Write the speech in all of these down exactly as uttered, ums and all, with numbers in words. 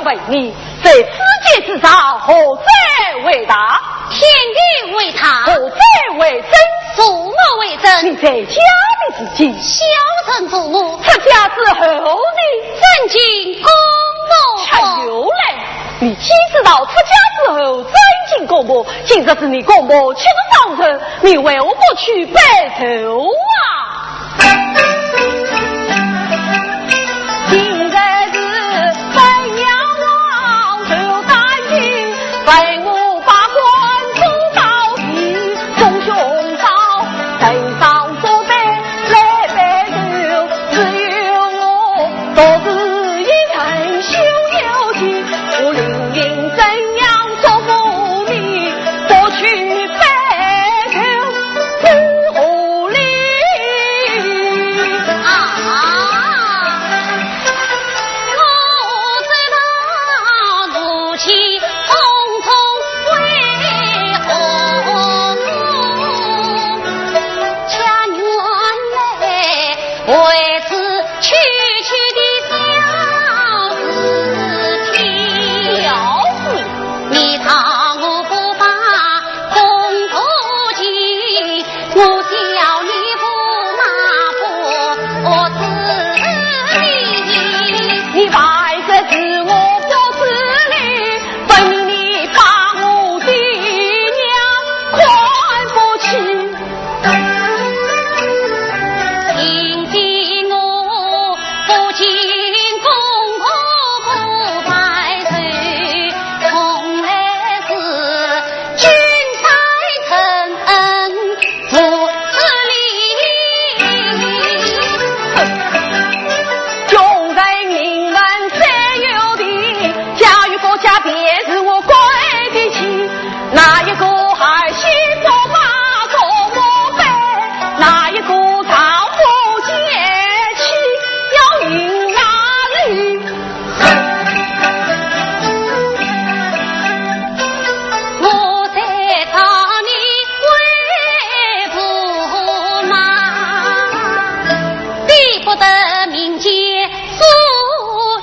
问你，在世界之上，何者为大？天地为大。何者为真？父母为真。你在家的事情？孝顺父母。出家之后呢？专心供佛。却又来，你既知道出家之后专心供佛，今日是你供佛七十方辰，你为何不去拜寿啊？ 今日是分阳王寿诞日，文武百官都到齐，众兄嫂，人上做得来拜寿，只有我独自一人修有情，我临行怎样祝福你，不去拜寿。 啊，我知道母亲痛痛为何，家园来为此区区的小事情。小事？你道我不把公婆情， 我笑你不骂不知礼。你还说是我不知礼，分明你把我的娘看不起。今天我不进公婆不拜寿，从来是 君在臣，父之礼。穷人名门三有的，家与国家便是我管得起。哪一个儿媳做马做马背，哪一个丈夫贤妻要迎哪里？ 我在找你为驸马，比不得民间所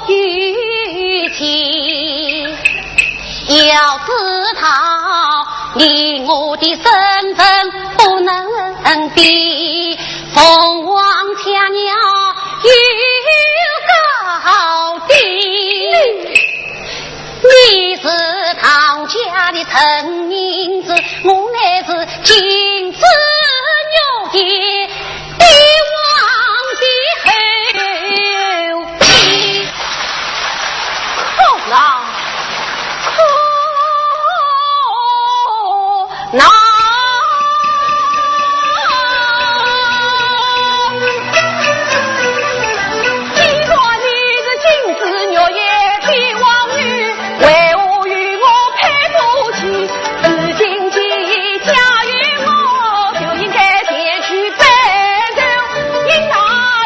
有情。要知道你我的身份不能比，凤凰家娘有高低。 你是唐家的陈名字，我乃是金枝玉叶帝王的后妃。可恼，可 那既然你是金枝玉叶帝王女，为何与我配不起？如今既嫁与我，就应该前去拜寿，应哪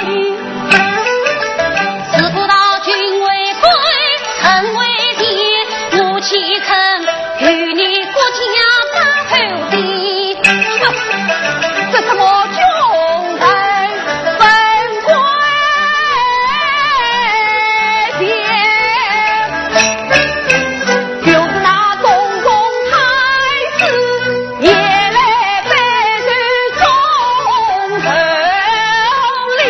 里？ 自古道君为贵，臣为贱，我岂肯与你国家打头的？这什么穷人分贵贱？就是那东宫太子也来拜寿送寿礼。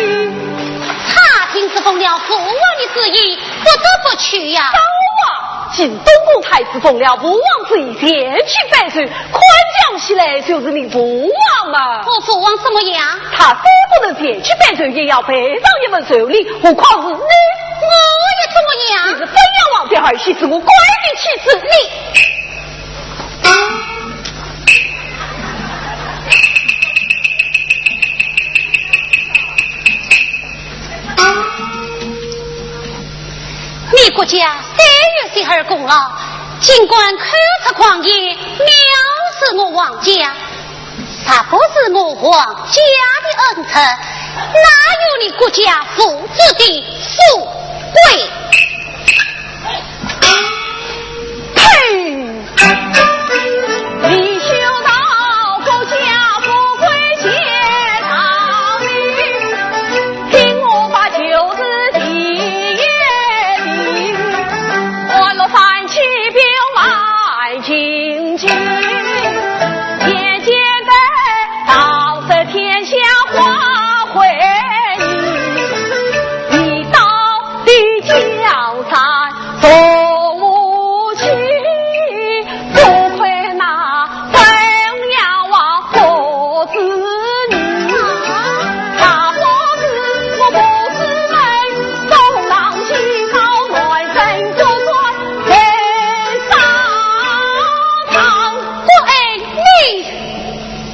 他听是奉了父王的旨意，不得不去呀。早啊，今东宫太子奉了父王旨意前去拜寿，看讲起来就是你父王嘛。我父王怎么样？他虽不能前去拜寿，也要备上一份寿礼，何况是你？我又怎么样？你是汾阳王的儿媳，是我管得起之。你 你国家虽有洗耳功劳，竟敢口出狂言，藐视我王家。若不是我王家的恩德，哪有你国家父子的富贵？ 呸！你休道国家富贵贱道理，听我把旧事提一提。我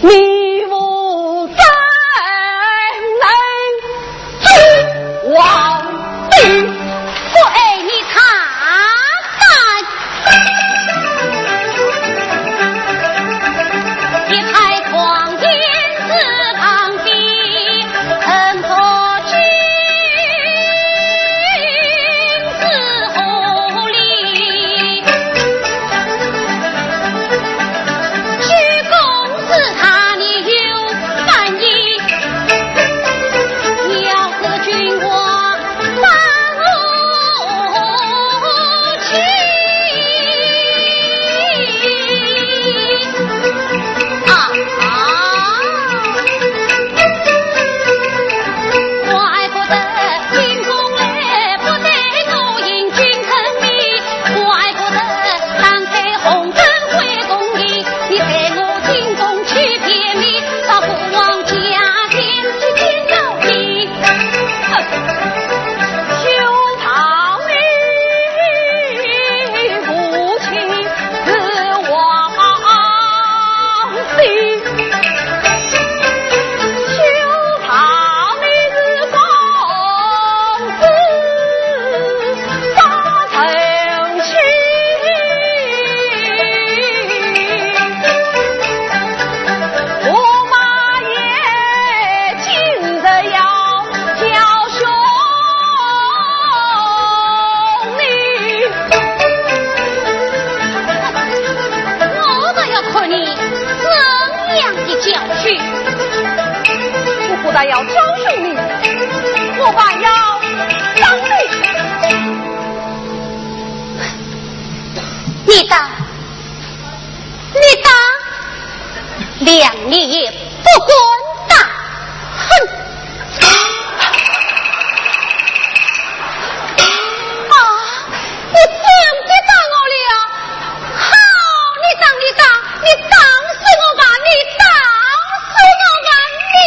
你我怎能 君王的，不爱你他三。一派狂言之旁边，恨不君之后里。主公是他，你有三言。 要是君王把我去啊，怪不得进宫来不得多迎君臣礼，怪不得 当开红灯会公义，你陪我进宫去见礼，到父王驾前去见到你。哼，休仗你无情之王。 我倒要看你怎样的教训。我不但要教训你，我还要打你。你打，你打，谅你也不敢打。 哼！啊，你真的打我了？好，你打，你打，你打死我吧，你打死我吧，你！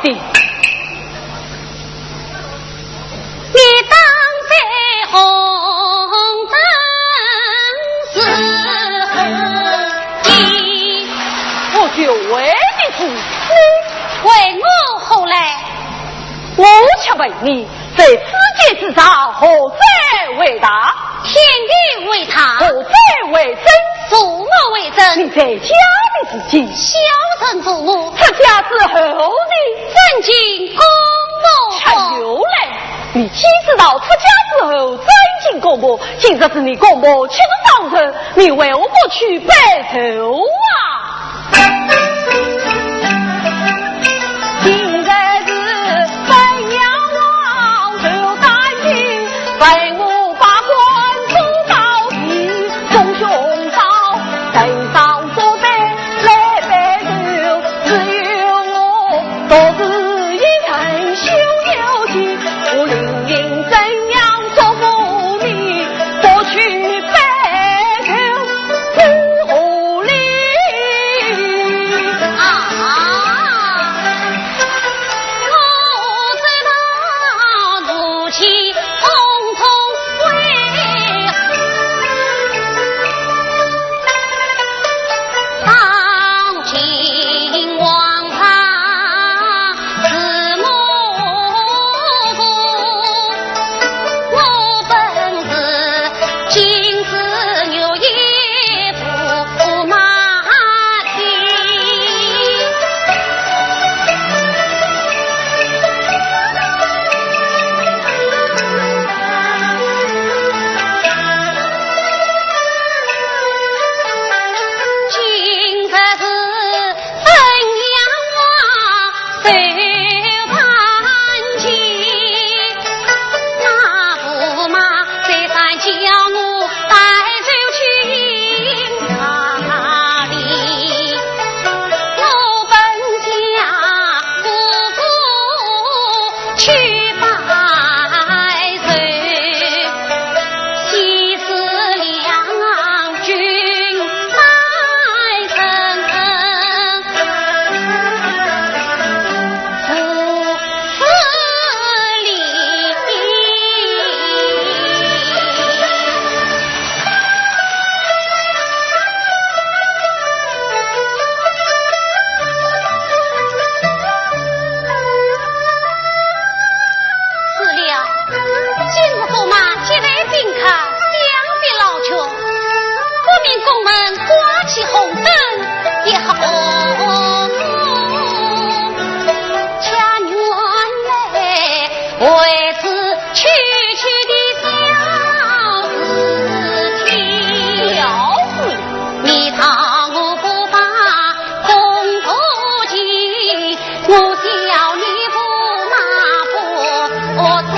的。你当在红灯时候，你我就问你不是，你问我何来？我却问你，在此间之上，何者为大？天地为大。何者为真？恕我为真。你在家的时间，小人恕我。出家之后呢？正经公婆。却又来，你既知道出家之后正经公婆，今日是你公婆七十寿辰，你为何不去拜寿啊？今日是本阳王寿诞日，文武百官都到齐，众兄嫂登上这杯来拜寿，只有我独自一人修有情，我另寻怎样祝福你，不去拜寿。 是了，今日驸马接待宾客，想必劳全，不免宫门挂起红灯也好。家园内为此区区的小事情。小事？你道我不把公婆情，我叫你驸马不知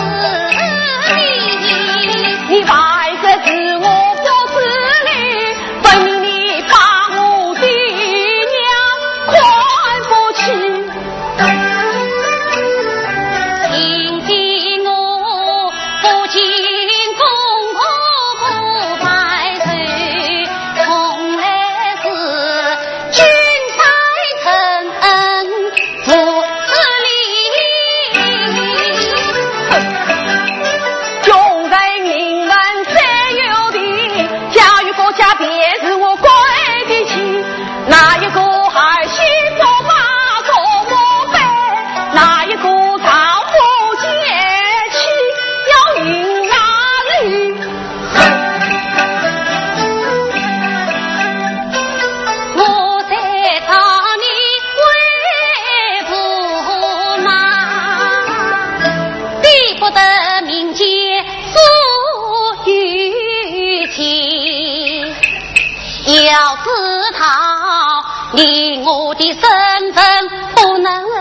礼。你还说是我不知礼，分明你把我的娘看不起。今天我不见公婆不拜寿，从来是君拜臣恩 不知礼。穷人名门三有地，家与国家便是我跪的亲。哪一个儿媳做马做马背，哪一个丈夫贤妻要命哪里？ 我再找你为驸马，比不得民间所有情。要知道你我的身份不能